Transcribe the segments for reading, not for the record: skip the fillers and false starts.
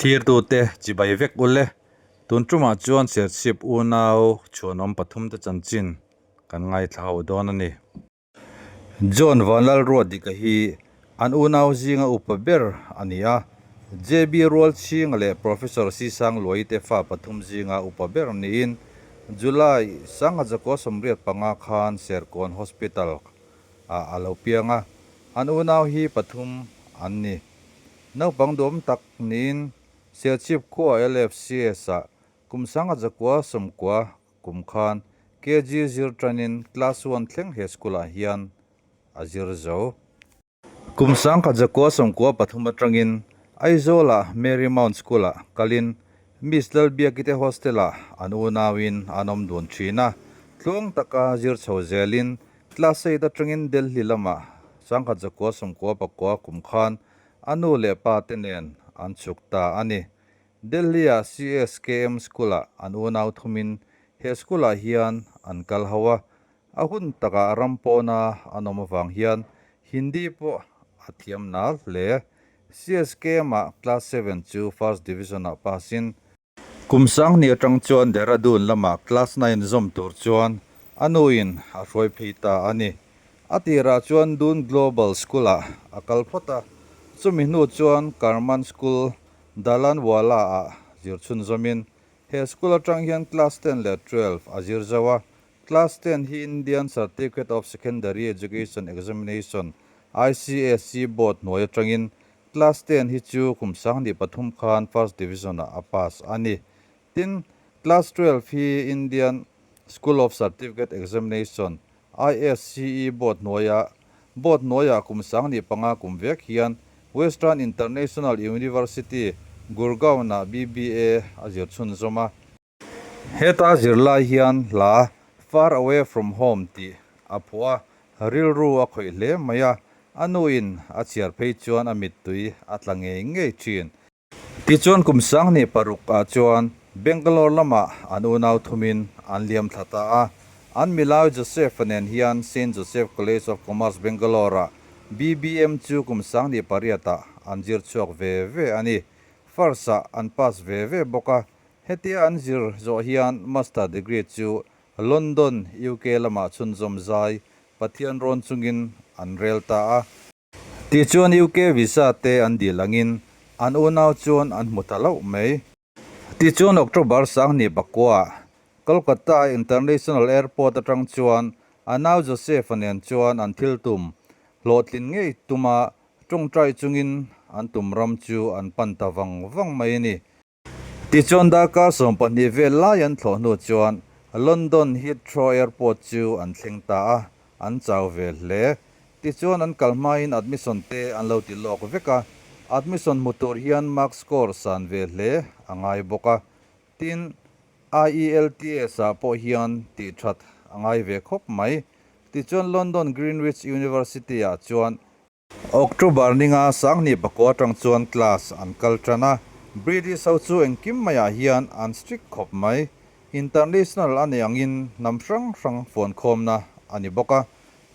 Thlirtute chibai vek ule. Tun tumah chuan Serchhip unau chhuanawm pathumte chanchin kan ngaithla ho dawn a ni. John Vanlalruatdika hi an unau zinga upa ber a ni a, JB Rualchhinga leh Professor Sisang Luaite fa pathum zinga upa ber niin July sangha zakua 85 khan Serkawn Hospital ah a lo piang a, an unau hi pathum an ni. Naupang duhawm tak niin Serchhip khua LFCS ah kum 1990 Kum khan KG zir tanin Class One thleng he school ah hian a zir zo. Kum 1993 atangin Aizawl ah Mary Mount School ah kalin Miss Lalbiaki te hostel ah an unauin an awm dun thin a, tluang taka zir chho zelin Class Eight atangin Delhi lamah 1999 kum khan a nu leh pa te nen an chhuk ta a ni. Delhi-a CSKM School-ah an unau thumin he school-ah hian an kal ho a, a hun takah ram pawna an awm avang hian Hindi pawh a thiam nal hle. CSKM-ah Class Seven chu First Division-ah pass-in, kum 2000 atang chuan Dehradun lamah Class Nine zawm tur chuan a nuin a hruai phei ta a ni. A tirah chuan Doon Global School-ah a kal phawt a, chumi hnu chuan Karman School Dalanwala ah zir chhunzawmin he school atang hian class ten leh 12 a zir zo a, class ten hi Indian Certificate of Secondary Education Examination, ICSE, board hnuai atangin class ten hi chu kum 2003 khan first division ah a pass a ni. Tin, class 12 hi Indian School of Certificate Examination, ISCE board hnuaia board hnuaiah kum 2005 kum vek hian Western International University, Gurgaon-ah BBA a zir chhunzawm a. Heta zirlai hian hla Far Away From Home tih a phuah a, rilru a khawih hle mai a, a nuin a chhiar phei chuan a mittui a tla ngei ngei thin. Tichuan kum 2006 ah chuan Bangalore lamah an unau thumin an liam thla ta a, an milau Joseph-a nen hian Saint Joseph College of Commerce Bangalore-ah BBM chu kum 2008 ah an zir chhuak ve ve a ni. First-ah an pass ve ve bawk a, hetia an zir zawh hian Master degree chu London, UK lamah chhunzawm zai Pathian rawn chungin an rel ta a. Tichuan UK visa te an dil angin an unau chuan an hmu ta loh mai. Tichuan October 2009 Kolkata International Airport atang chuan a nau Joseph-a nen chuan an thil tum hlawhtlin ngei tuma tawngtai chungin an tum ram chu an pan ta vang vang mai a ni. Tichuan darkar 12 vel lai an thlawh hnu chuan London Heathrow Airport chu an thleng ta a, an chau ve hle. Tichuan an kal hmain admission te an lo ti lawk vek a, admission hmu tur hian mark score san ve hle a ngai bawk a. Tin, IELTS ah pawh hian tih that a ngai ve khawp mai. Tichuan London Greenwich University ah chuan October ninga 2009 atang chuan class an kal tan a, British ho chu engkim maiah hian an strict khawp mai. International a nih angin hnam hrang hrang fuankhawmna a ni bawk a,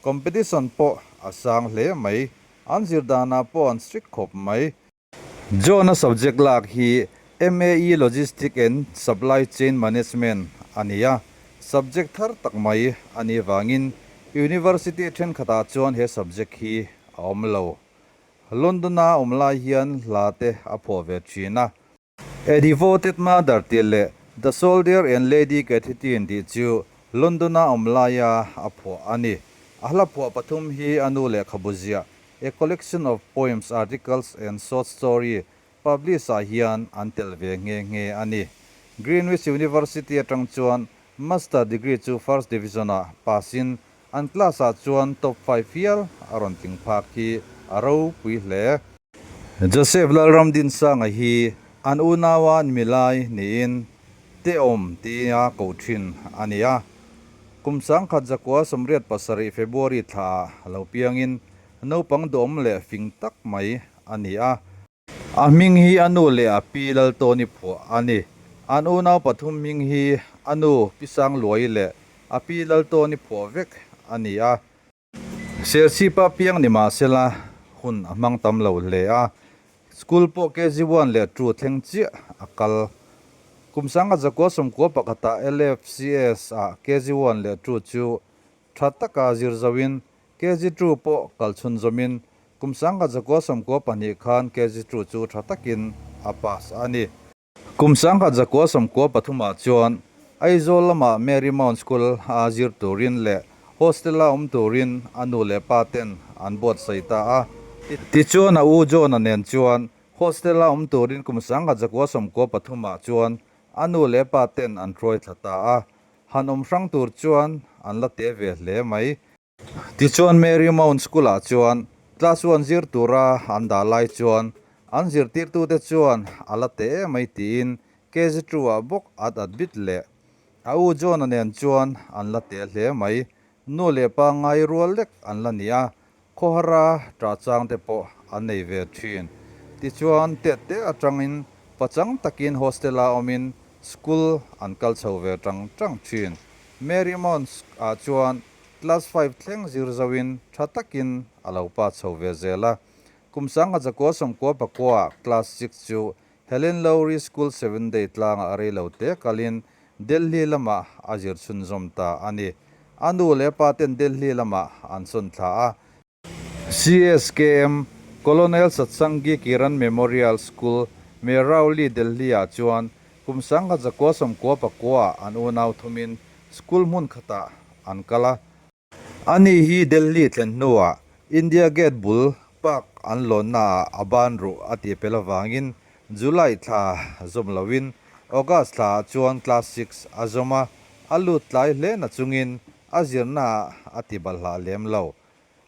competition pawh a sang hle mai. An zir danah pawh an strict khawp mai. John-a subject lak hi MAE Logistic and Supply Chain Management a ni a, subject thar tak mai a nih vangin University thenkhatah chuan he subject hi a awm lo. London-a awm lai hian hla te a phuah ve thin a. A Devoted Mother tih leh The Soldier and Lady Cathetine tih chu London-a awm laia a phuah a ni. A hla phuah pathum hi a nu lehkhabu ziah A Collection of Poems, Articles and Short Story publish ah hian an tel ve nghe nghe a ni. Greenwich University atang chuan Master degree chu First Division ah pass in an class ah chuan top 5 hial a rawn tling phak hi a ropui hle. Joseph Lalramdinsanga hi an unaua milai niin Teawm tia koh thin a ni a. Kum 1987 February thla ah lo piangin naupang duhawm leh fing tak mai a ni a. A hming hi a nu leh a pi Laltawni phuah a ni. An unau pathum hming hi a nu Pi Sangluai leh a pi Laltawni phuah vek a ni a. Serchhipa piang ni mahsela hun a hmang tam lo hle a. School pawh KG one leh two thleng chiah a kal. Kum 1991 pakhatah LFCS ah KG one leh two chu tha taka zir zoin KG two pawh kal chhunzawmin kum 1992 khan KG two chu tha takin a pass a ni. Kum 1993 ah chuan Aizawl lama Mary Mount School a zir turin leh hostel a awm turin a nu leh pa ten an buatsaih ta a. Tichuan a u John-a nen chuan hostel a awm turin kum 1993 ah chuan a nu leh pa ten an hruai thla ta a. Han awm hrang tur chuan an la te ve hle mai. Tichuan Mary Mount School-ah chuan class one zir tura an dah lai chuan an zirtirtute chuan a la te em mai tiin KG two-ah bawk at admit leh. A u John-a nen chuan an la te hle mai. Nu leh pa ngai rual lek an la ni a, Khawhara ṭah chang te pawh an nei ve ṭhin. Tichuan tet te aṭangin pachang takin hostel-a awmin school an kal chho ve ṭang ṭang ṭhin. Mary Mount-ah chuan Class five thleng zir zoin tha takin a lo pa chho ve zel a. Kum 1999 ah Class six chu Helen Lowry School Seven Day tlangah a rei lo te kalin Delhi lamah a zir chhunzawm ta a ni. A nu leh pa ten Delhi lamah an sawn thla a. CSKM, Colonel Satsangi Kiran Memorial School, Mehrauli, Delhi-ah chuan kum 1999 ah an unau thumin school hmun khatah an kal a. Ani hi Delhi thlen hnuah India Gate bul park an lawnnaah a ban ruh a tih pel avangin July thla zawm loin August thlaah chuan class six a zawm a, a lut tlai hle na chungin a zirnaah a ti balhlah lem lo.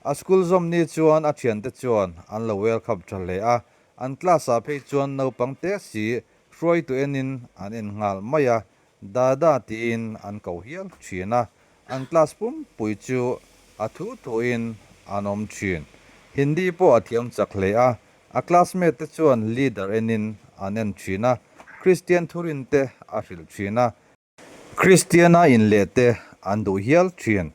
A school zawm ni chuan a thiante chuan an lo welcome tha hle a, an class ah phei chuan naupang te si hruaitu enin an en nghal mai a, Dada tiin an ko hial thin a, an class pumpui chu a thu thuin an awm thin. Hindi pawh a thiam chak hle a, a classmate te chuan leader enin an en thin a, Christian thurin te a hrilh thin a, Kristiana inleh te an duh hial thin.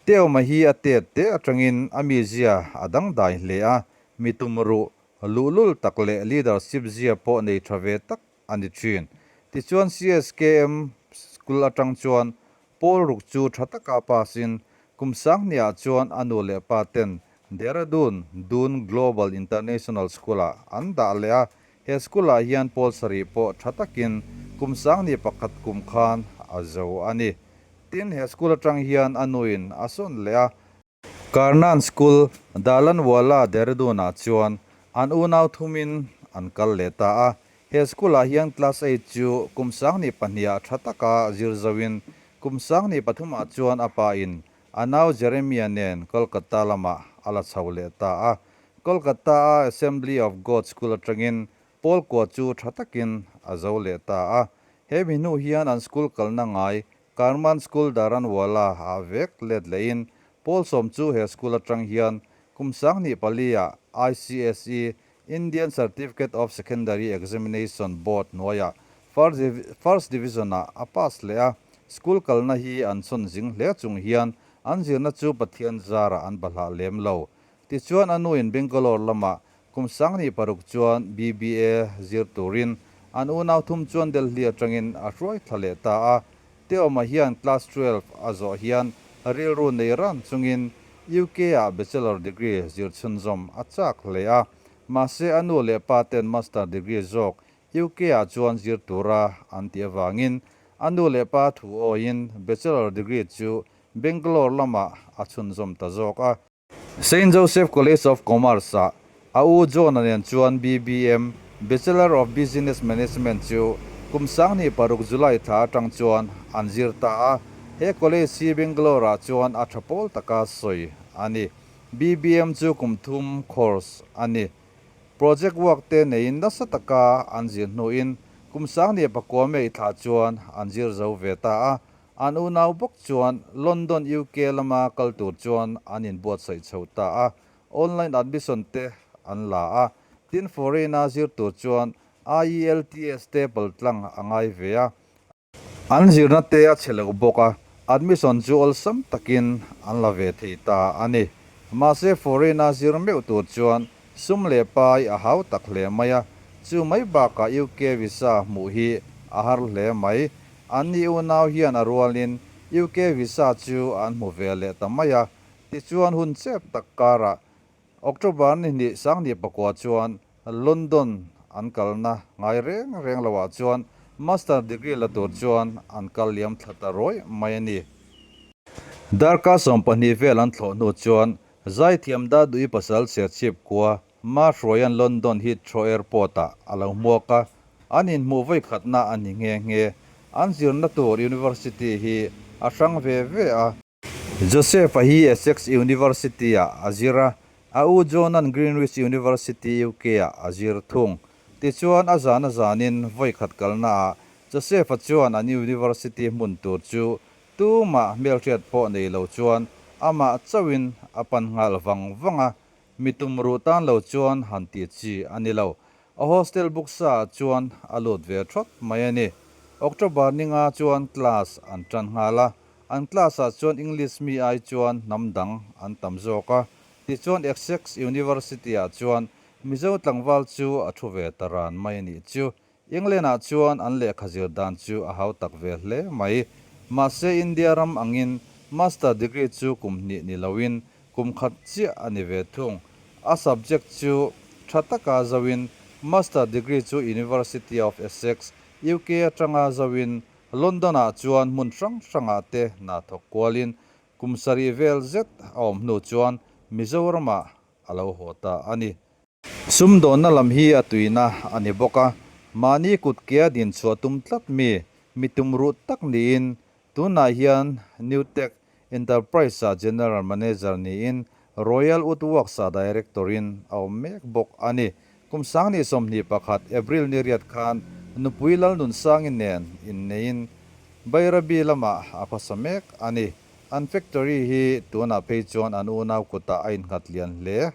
Teoma hi a tet te atangin a mizia a dangdai hle a, mi tumruh luhlul tak leh leadership zia pawh nei tha ve tak a ni thin. Tichuan CSKM School atang chuan pawl ruk chu tha taka pass in kum sanghniah chuan a nu leh pa ten Dehradun Doon Global International School ah an dah leh a, he school ah hian pawl sarih pawh tha takin kum 1001 kum khan a zo a ni. Tin, he school atang hian a nuin a sawn leh a. Karnan School, Dalanwala, Dehradun-ah chuan an unau thumin an kal leh ta a. He school-ah hian class eight chu kum 12 ah tha taka zir zoin kum 13 ah chuan a pa-in a nau Jeremia nen Kolkata lamah a la chho leh ta a. Kolkata-a Assembly of God School atangin pawl kua chu tha takin a zo leh ta a. He mi hnu hian an school kalna ngai Karman School Dharanwala ah vek let lehin pawl sawm chu he school atang hian kum 24 ah ICSE, Indian Certificate of Secondary Examination, Board hnuaiah First Division ah a pass leh a, school kalna hi an chhawn zing hle chung hian an zirna chu Pathian zarah an bahlah lem lo. Tichuan a nuin Bangalore lamah Kum 16 chuan BBA zir turin an unau thum chuan Delhi atangin a hruai thla leh ta a. Teoma hian class 12 a zawh hian rilru nei ran chungin UK ah bachelor degree zir chhunzawm a chak hle a. Mahse a nu leh pa ten master degree zawk UK ah chuan zir tura an tih avangin a nu leh pa thu awiin bachelor degree chu Bangalore lamah a chhunzawm ta zawk a. Saint Joseph College of Commerce-ah a u John-a nen chuan BBM, Bachelor of Business Management, chu kum 16 July thla atang chuan an zir ta a. He college hi Bangalore-ah chuan a tha pawl taka sawi a ni. BBM chu kum thum course a ni. Project work te neiin nasa taka an zir hnuin kum 19 May thla chuan an zir zo ve ta a. An unau bawk chuan London, UK lama kal tur chuan an inbuatsaih chho ta a, online admission te an la a, tin foreign-a zir tur chuan IELTS te paltlang a ngai ve a. An zirna te a chhe lo bawk a, admission chu awlsam takin an la ve thei ta a ni. Mahse foreign-a zir meuh tur chuan Sum leh pai a hau tak hle mai a, chu mai bakah UK visa hmuh hi a har hle mai. Anni unau hian a rualin UK visa chu an hmu ve leh ta mai a, tichuan hun chep tak karah October ni hnih sanghnih pakua chuan London an kalna ngai reng reng loah chuan Master degree la tur chuan an kal liam thla ta rawih mai a ni. Darkar 12 vel an thlawh hnu chuan Zaithiam Dadui pasal Serchhip khua Ma Hruaia'n London Heathrow Airport-ah a lo hmuak a, an inhmuh vawikhatna a ni nghe nghe. An zirna tur University hi a hrang ve ve a. Joseph-a hi Essex University-ah a zir a, a u John-a'n Greenwich University, UK-ah a zir thung. Tichuan, a zan a zanin vawikhat kalnaah Joseph-a chuan an university hmun tur chu tumah hmelhriat pawh nei lo chuan amah chauhin a pan nghal vang vang a, mi tumruh tan lo chuan han tih chi a ni lo. A hostel book sa ah chuan a lut ve thawt mai a ni. October ninga chuan class an tan nghal a, An class ah chuan English mi ai chuan hnam dang an tam zawk a, tichuan Essex University ah chuan Mizo tlangval chu a thu ve ta ran mai a nih chu. England ah chuan an lehkha zir dan chu a hau tak ve hle mai. Mahse India ram angin Master degree chu kum hnih ni loin kum khat chiah a ni ve thung. A subject chu tha taka zoin Master degree chu University of Essex, UK atanga zoin London-ah chuan hmun hrang hrangah te hna thawk kualin kum sarih vel zet a awm hnu chuan Mizoramah a lo haw ta a ni. Sumdawnna lam hi a tuina a ni bawk a, mahni kut kea din chhuah tum tlat mi, mi tumruh tak niin tunah hian Newtech Enterprise-ah General Manager niin Royal Woodworks-ah Director-in a awm mek bawk a ni. Kum 2021 April ni riat khan nupui Lalnunsangi nen inneiin Bairabi lamah a khawsa mek a ni. An factory hi tunah phei chuan an unau kutah a innghat lian hle.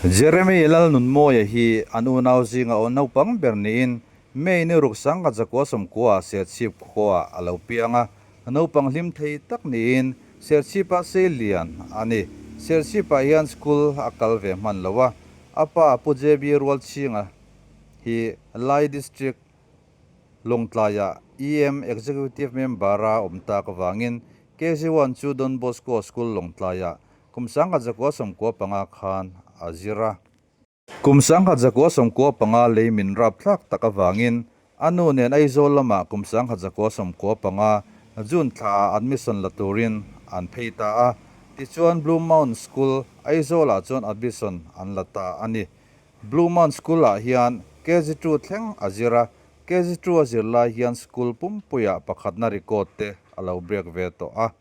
Jeremy Lalnunmawia hi an unau zinga aw naupang ber niin May ni ruk sangha zakua sawmkua Serchhip khuaah a lo piang a, naupang hlim thei tak niin Serchhipa sei lian a ni. Serchhipah hian school a kal ve hman lo a, a pa Pu JB Rualchhinga hi Lai District Lawngtlaiah EM Executive Member-a awm tak avangin KZ1 chu Don Bosco School Lawngtlaiah Kum 1995 khan a zir a. Kum 1995 lei min rap thlak tak avangin a nu nen Aizawl lamah kum 1995 June thlaah admission la turin an phei ta a. Tichuan Blue Mount School, Aizawlah chuan admission an la ta a ni. Blue Mount School-ah hian KG2 thleng a zir a, KG2 a zir lai hian school pumpuiah pakhatna record te a lo break ve tawh a.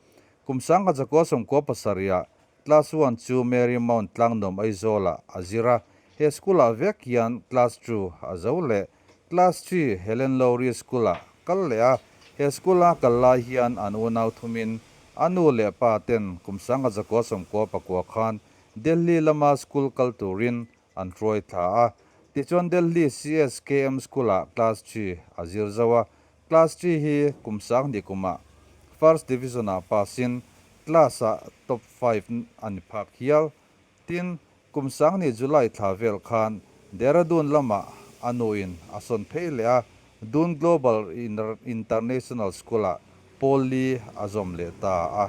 Kum 1997ah Class One chu Mary Mount Tlangnuam Aizawlah a zir a, he school-ah vek hian Class Two a zo leh. Class Three Helen Lowry School-ah kal leh a, he school-a kal lai hian an unau thumin a nu leh pa ten kum 1999 khan Delhi lama school kal turin an hruai thla a. Tichuan Delhi CSKM School-ah Class Three a zir zo a, Class Three hi kum sanghnih kumah First Division-ah pass-in class-ah top five a ni phak hial. Tin, kum sanghnih July thla vel khan Dehradun lamah a nuin a sawn phei leh a, Doon Global International School-ah pawl li a zawm leh ta a.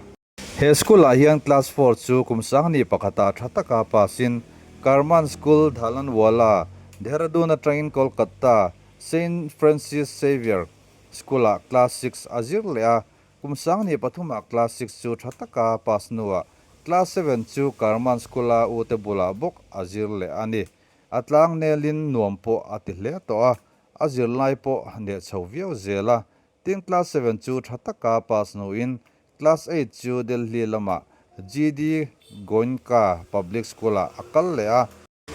He school-ah hian class four chu kum sanghnih pakhatah tha taka pass-in Karman School, Dhalanwala, Dehradun atangin Kolkata, Saint Francis Xavier School-ah class six a zir leh a, kum sanghnih pathumah class six chu tha taka pass hnuah class seven chu Karman School-a ute bulah bawk a zir leh a ni. A tlang nelin nuam pawh a ti hle tawh a, a zirlai pawh neh chho viau zel a, Tin class seven chu tha taka pass hnuin class eight chu Delhi lamah GD Goenka Public School-ah a kal leh a.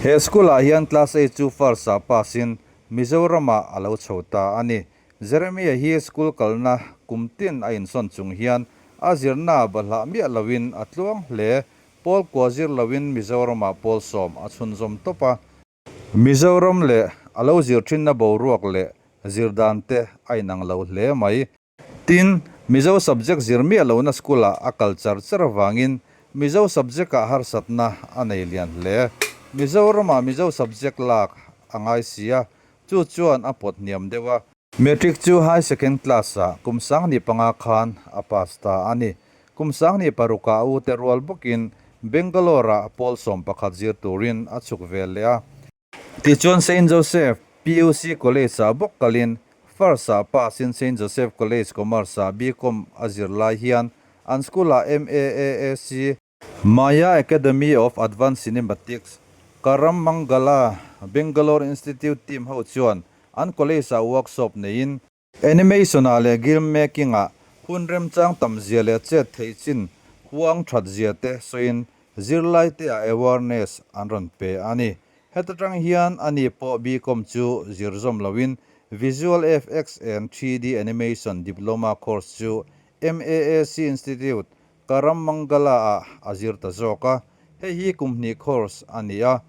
He school-ah hian class eight chu first-ah pass in Mizoramah a lo chho ta a ni. Jeremiah hi school kalna kum tin a insawn chung hian a zirna bahlah miah loin a tluang hle. Pawl kua zir loin Mizoramah pawl sawm a chhunzawm tawp a. Mizoram leh a lo zir thinna boruak leh zir dan te a inang lo hle mai. Tin, Mizo subject zir miah lohna school-ah a kal char char avangin Mizo subject-ah harsatna a nei lian hle. Mizoramah Mizo subject lak a ngai si a, chu chuan a pawt hniam deuh a. Matric chu High Second Class-ah kum 2005 khan a pass ta a ni. Kum 2006-ah a ute rual bawkin Bangalore-ah pawl 11 zir turin a chhuk ve leh a. Tichuan Saint Joseph PUC College-ah bawk kalin First-ah pass-in Saint Joseph College Commerce-ah B-Com a zir lai hian an school-ah MAAAC, Maya Academy of Advanced Cinematics, Karamangala, Bangalore Institute team ho chuan an college-ah workshop neiin, Animation-ah leh gilm making-ah hun remchang tam zia leh chet theih chin huang that zia te sawiin zirlai te-ah awareness an rawn pe a ni. Heta tang hian ani pawh B-Com chu zir zawm loin Visual FX and 3D Animation Diploma course chu MAAC Institute, Karamangala-ah a zir ta zawk a, hei hi kum hnih course a ni a.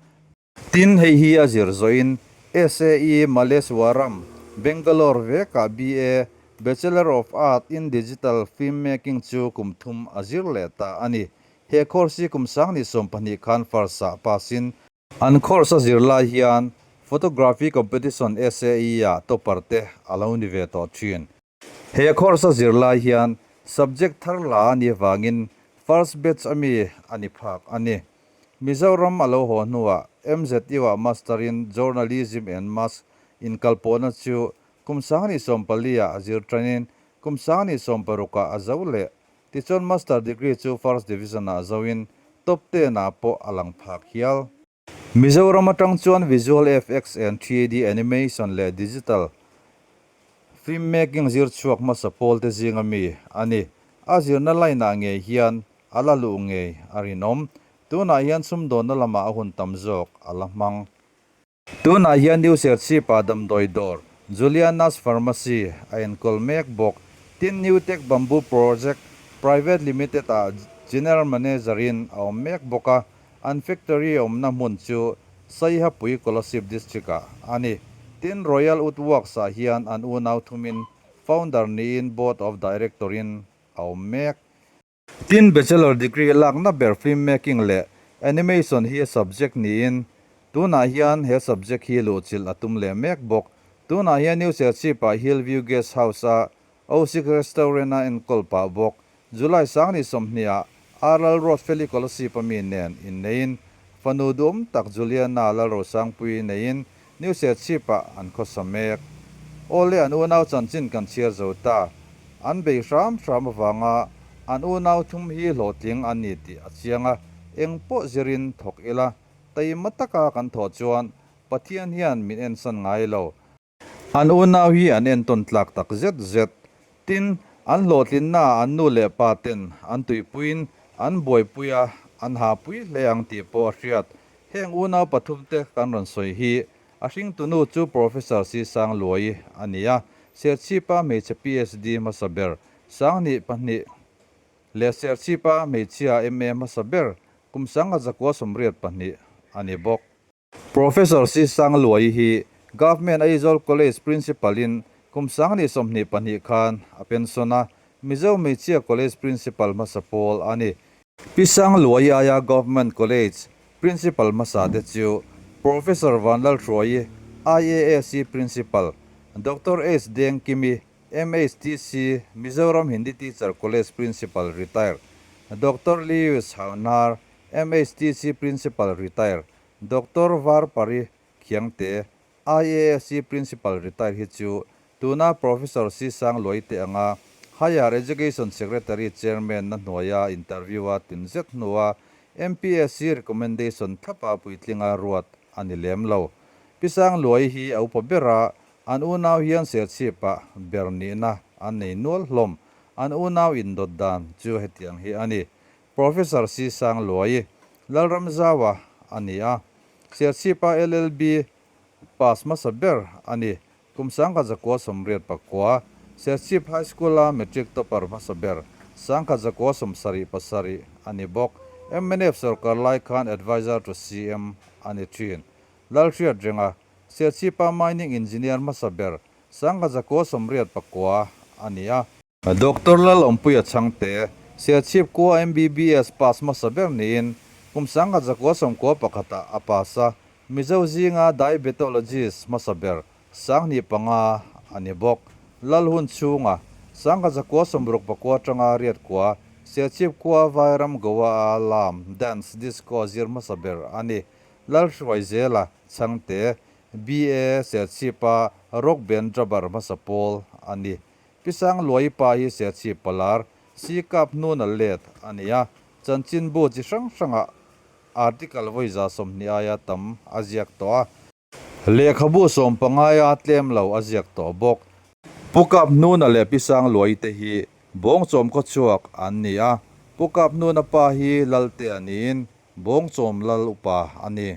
Tin, hei hi a zir zawhin SAE Malleswaram, Bangalore vekah BA, Bachelor of Art in Digital Film Making chu kum thum a zir leh ta a ni. He course hi kum 2020 khan first-ah pass-in, An course a zir lai hian Photography Competition SAE-ah topper te a lo ni ve tawh thin. He course a zir lai hian subject thar la a nih avangin first batch a mi a ni phak a ni. Mizoram a lo haw hnuah MZU-ah Master in Journalism and Mass inkalpawhna chu kum 2014-ah a zir tanin kum 2016-ah a zo leh. Tichuan Master degree chu first division-ah zoin top ten-ah pawh a lang phak hial. Mizoram atang chuan Visual FX and 3D Animation leh Digital Film Making zir chhuak hmasa pawl te zinga mi a ni. A zirna line ah ngei hian a la luh ngei a rinawm. Tunah hian sumdawnna lamah a hun tam zawk a la hmang. Tunah hian New Serchhip-ah damdawi dawr Juliana's Pharmacy a enkawl mek bawk. Tin, New Tech Bamboo Project Private Limited-ah General Manager-in a awm mek bawk a, an factory awmna hmun chu Saihapui Kolasib District-ah a ni. Tin, Royal Woodworks-ah hian an unau thumin founder niin Board of Director-in a awm mek. Tin, Bachelor degree lakna ber Film Making leh Animation hi a subject niin tunah hian he subject hi luhchilh a tum leh mek bawk. Tunah hian New Serchhip-ah Hillview Guest House-a Osik Restaurant-a enkawl pah bawk. July 2020-ah RL Ruatfeli Kolasib a mi nen inneiin fanu duhawm tak Juliana Lalrosangpui neiin New Serchhip-ah an khawsa mek. Awle an unau chanchin kan chhiar zo ta. An bei hram hram avanga an unau thum hi hlawhtling an ni tih a chiang a, eng pawh zirin thawk ila, taima taka kan thawh chuan Pathian hian min ensan ngai lo. An unau hi an entawn tlak tak zet zet. Tin, an hlawhtlinnaah an nu leh pa ten an tuipuiin an buaipui a, an hahpui hle ang tih pawh a hriat. Heng unau pathumte kan rawn sawi hi a hringtunu chu Professor Si Sang Luai a ni a, Serchhipa hmeichhe PhD hmasa ber 2002 leh Serchhipa hmeichhia MA hmasa ber kum 1982 a ni bawk. Professor Si Sang Luai hi Government Aizawl College Principal in kum 2022 khan a pension a, Mizo hmeichhia College Principal hmasa pawl a ni. Pi Sang Luai aia Government College Principal hmasa te chu Professor Vanlalhruaii, IAAC Principal, Doctor H Dengkimi, MHTC, Mizoram Hindi Teacher College Principal Retire, Doctor Lewis Hauhnar, MHTC Principal Retire, Doctor Varpari Khiangte, IASC Principal Retire hi chu tuna Professor Si Sang Luai te anga Higher Education Secretary Chairman na hnuaia interview a tin zet hnua MPSC recommendation thlapa puitlinga ruat a ni lem lo. Pi Sang Luai hi a upa ber a, an unau hian Serchhip-ah ber nihna an nei nual hlawm. An unau indawt dan chu hetiang hi a ni. Professor Si Sang Luai, Lalramzaua a ni a. Serchhip-a LLB pass hmasa ber a ni. Kum 1989, Serchhip High School-a Matric topper hmasa ber 1977 a ni bawk. Mnf sorkar lai khan Adviser to CM a ni thin. Lalhriat renga Serchhip-a Mining Engineer hmasa ber 1989 a ni a. Doctor Lalawmpuia Chhangte, Serchhip khua MBBS pass hmasa ber niin Kum 1991 ah a pass a, Mizo zinga diabetologist hmasa ber 25 a ni bawk. Lal hun chhunga 1969 atanga riat kua Serchhip khua Vairam Goa-a lam, dance, disco zir hmasa ber a ni. Lal Hruaizela Chhangte, BA Serchhip-a rock band drummer hmasa pawl a ni. Pi Sangluai pa hi Serchhip palar, Sikap hnuna let a ni a, chanchinbu chi hrang hrangah article vawi 20 aia tam a ziak tawh a. Lehkhabu sawmpangaia tlem lo a ziak tawh bawk. Pu Kap Hnuna leh Pi Sangluai te hi Bawngchawm khawchhuak an ni a. Pu Kap Hnuna pa hi Lalte a niin Bawngchawm Lal upa a ni.